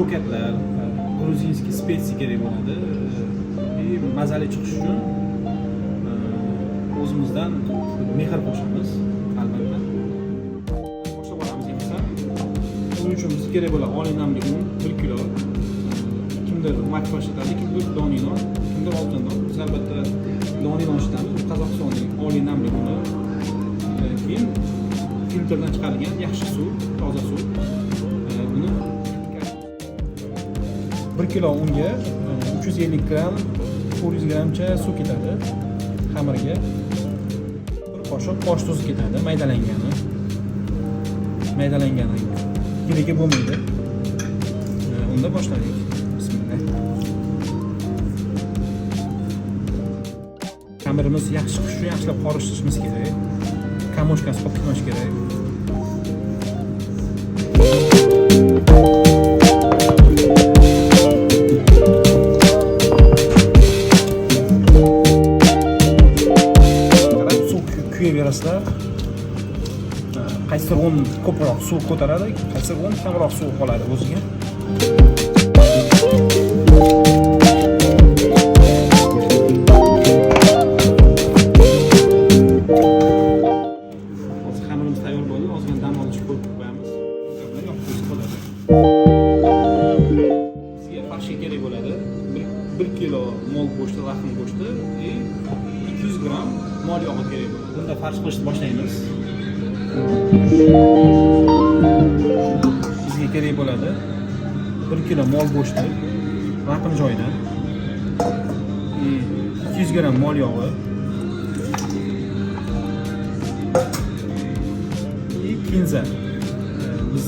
Ko'katlar, грузинский специи kerak bo'ladi. И mazali chiqish uchun o'zimizdan mehr qo'shamiz, albatta. Boshlab olamiz endi. Buning uchun bizga kerak bo'ladi oliy namli un 1 kilo. Kimdir Makfa ishlatadi, kimdir Donino, kimdir Oltin don. Biz albatta Donino ishlatamiz. Bu Qozog'istonning oliy namli uni. Keyin filtrdan chiqarilgan yaxshi suv, toza suv. Buni 1 kilo unga 350 gramm, 400 grammcha suv ketadi xamirga. Bir qoshiq osh tuzi ketadi, maydalangani. Maydalangani keragi bo'lmaydi. Unda boshladik. Bismillah. Xamirimiz yaxshi chiqishi uchun yaxshilab qorishtirishimiz kerak. Комочка si qolib ketmashi kerak. Qarab suv kuyaverasizlar. Qaysidir un ko'proq suv ko'taradi, qaysidir un kamroq suv qoladi o'ziga. Hozir xamirimiz tayyor bo'ldi. Ozgina dam olish qo'yib qo'yamiz. Bilan yopib qo'ysak bo'ladi. Bizga farshga kerak bo'ladi. 1 kilo mol go'shti, lahm go'shti и 200 gramm mol yog'i kerak bo'ladi. Bunda farsh qilishni boshlaymiz. Bizga kerak bo'ladi 1 kilo mol go'shti, lahm joyidan, и 200 gramm mol yog'i, и kinza. Biz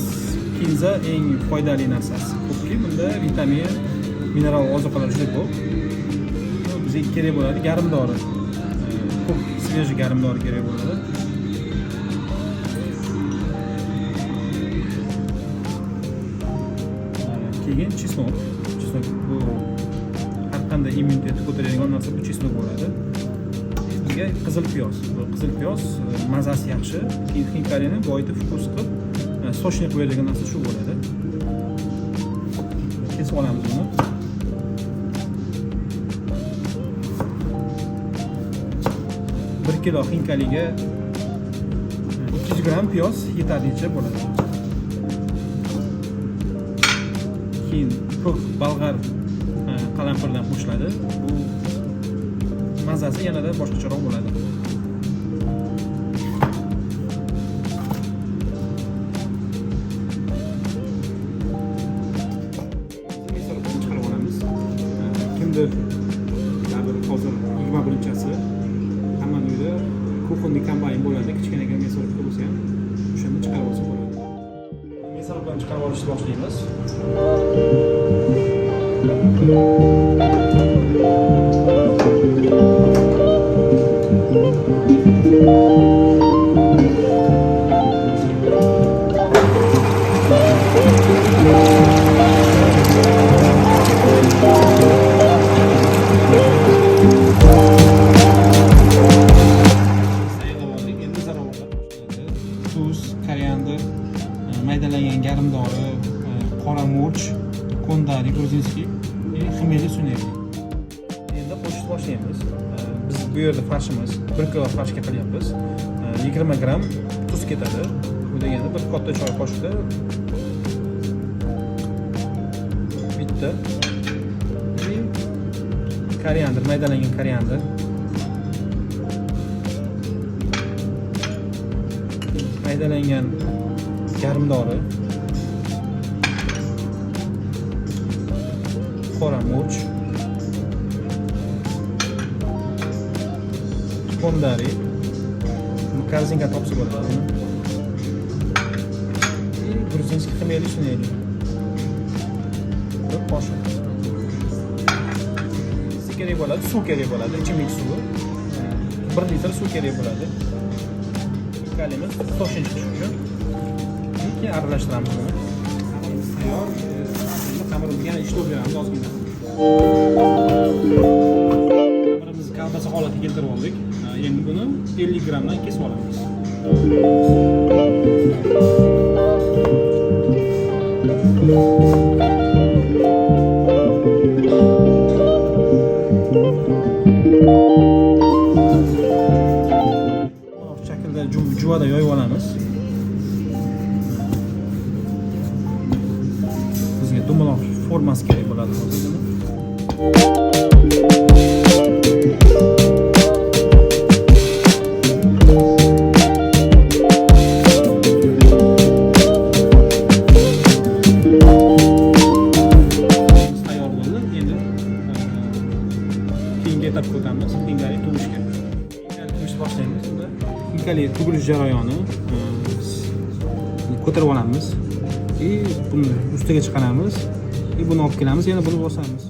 kinza eng foydali narsasi. Ko'pki bunda vitamin, mineral ozuqalar juda ko'p. Bu bizga kerak bo'ladi garmdori. Ko'p свежий garmdori kerak bo'ladi. Keyin чеснок. Чеснок bu har qanday immunitetni ko'taradigan narsa, bu чеснок bo'ladi. Bizga qizil piyoz. Bu qizil piyoz mazasi yaxshi. Keyin xinkalini boyitib, вкус qilib, сочный qilib beradigan narsa shu bo'ladi. Kesib olamiz buni. 1 kilo xinkaliga 200 gramm piyoz yetarlicha bo'ladi. Keyin ko'k bolg'ar qalampirdan qo'shiladi. Bu mazasi yanada boshqacharoq bo'ladi. Мясорубка ni chiqarib olamiz. Kimdir baribir hozir 21-asr, hammani uyida кухонный kombayn bo'ladi, kichkinagina мясорубка bo'lsa ham o'shanda chiqarib olsa bo'ladi. Мясорубка ni chiqarib olishni boshlaymiz. Tayyorlab oldik. Endi ziravorlar qo'shiladi. Tuz, koriandr, maydalangan garmdori, qora murch, kondari грузинский и xmeli suneli. Endi qo'shishni boshlaymiz. Biz bu yerda farshimiz 1 kilo farshga qilyapmiz. 20 gramm tuz ketadi. Bu degani bir katta choy qoshiqda bitta. И koriandr, maydalangan koriandr. Maydalangan garmdori, qora murch, kondari, buni korzinka topsa bo'ladi buni. И грузинский xmeli suneli. Bir qoshiq. Bizga kerak bo'ladi, suv kerak bo'ladi, ichimlik suvi. 1 litr suv kerak bo'ladi. Kalimiz сочный chiqishi uchun. Keyin aralashtiramiz buni. Xamirimiz tayyor. Endi xamirimizni yana ishlov beramiz ozgina. Xamirimizni kolbasa holatiga keltirib oldik. Endi buni 50 grammdan kesib olamiz. Tayyor bo'ldi. Endi keyingi etapga o'tamiz, xinkali tugishga. Xinkali tugishni boshlaymiz. Unda xinkali tugilish jarayoni, biz ko'tarib olamiz и buni ustiga chiqaramiz и buni olib kelamiz, yana buni bosamiz.